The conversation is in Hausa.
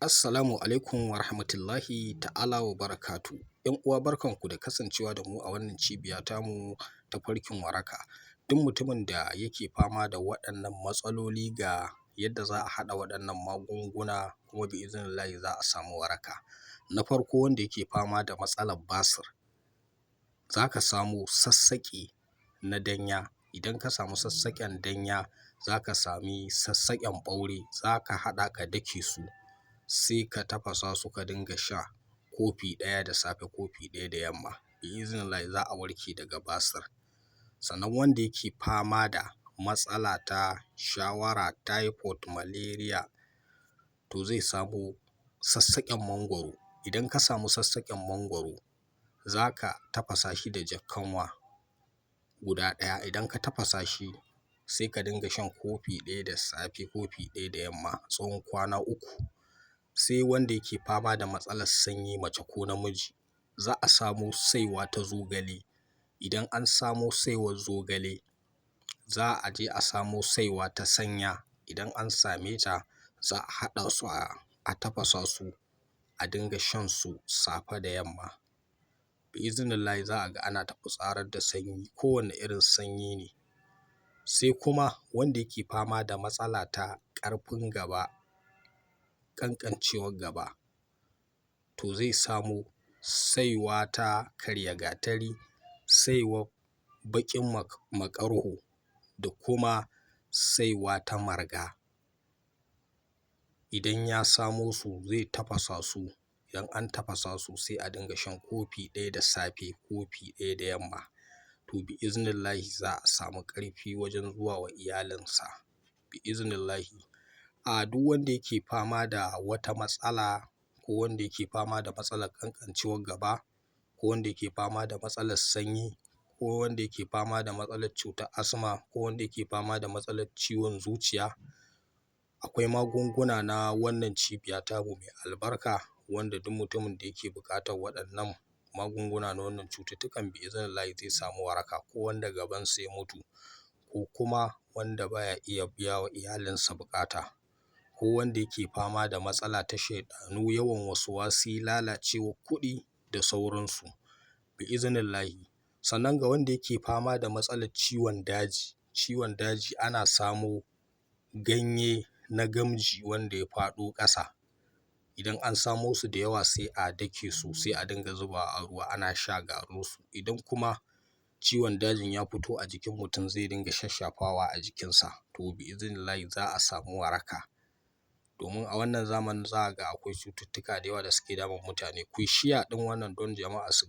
Assalamu alaikum wa rahmatullahi ta'ala wa barakatu. ‘Yan uwa, barkanku da kasancewa da mu a wannan cibiya tamu ta Farkin Waraka. Duk mutumin da yake fama da waɗannan matsaloli, ga yadda za a haɗa waɗannan magunguna, kuma bi'iznillahi za a samu waraka. Na farko, wanda yake fama da matsalar basir, za ka samo sassaƙe na danya. Idan ka samu sassaƙen danya, za ka sami sassaƙen ɓaure, za ka haɗa ka dake su, sai ka tafasa su, ka dinga sha kofi ɗaya da safe, kofi ɗaya da yamma. Bi'iznillahi za a warke daga basir. Sannan wanda yake fama da matsala ta shawara, typhoid, malaria, to zai samo sassaƙen mangwaro. Idan ka samu sassaƙen mangwaro, za ka tafasa shi da jakkanwa guda ɗaya. Idan ka tafasa shi, sai ka dinga shan kofi ɗaya da safe, kofi ɗaya da yamma, tsawon kwana 3. Sai wanda yake fama da matsalar sanyi, mace ko namiji, za a samo saiwa ta zogale. Idan an samo saiwar zogale, za a je a samo saiwa ta sanya. Idan an same ta, za a haɗa su, a tafasa su, a dinga shan su safe da yamma. Bi'iznillahi za a ga ana ta fitsarar da sanyi, kowane irin sanyi ne. Sai kuma wanda yake fama da matsala ta ƙarfin gaba, ƙanƙancewar gaba, to zai samo saiwa ta karya gatari, saiwar baƙin maƙarho, da kuma saiwa ta marga. Idan ya samo su, zai tafasa su. Idan an tafasa su, sai a dinga shan kofi ɗaya da safe, kofi ɗaya da yamma. To bi'iznillahi za a samu ƙarfi wajen zuwa wa iyalinsa, bi'iznillahi. A duk wanda yake fama da wata matsala, ko wanda yake fama da matsalar ƙanƙancewar gaba, ko wanda yake fama da matsalar sanyi, ko wanda yake fama da matsalar cutar asma, ko wanda yake fama da matsalar ciwon zuciya, akwai magunguna na wannan cibiya tamu mai albarka, wanda duk mutumin da yake buƙatar waɗannan magunguna na wannan cututtukan, bi'iznillahi zai samu waraka. Ko wanda gabansa ya mutu, ko kuma wanda baya iya biya wa iyalinsa buƙata, ko wanda yake fama da matsala ta shaiɗanu, yawan waswasi, lalacewar kuɗi da sauransu, bi'iznillahi. Sannan ga wanda yake fama da matsalar ciwon daji, ciwon daji ana samo ganye na gamji wanda ya faɗo ƙasa. Idan an samo su da yawa, sai a dake su, sai a dinga zubawa a ruwa ana sha garinsu. Idan kuma ciwon dajin ya fito a jikin mutum, zai dinga shashshafawa a jikinsa, to bi'iznillahi za a samu waraka. Domin a wannan zamanin za a ga akwai cututtuka da yawa da suke damun mutane. Ku share ɗin wannan don jama'a su.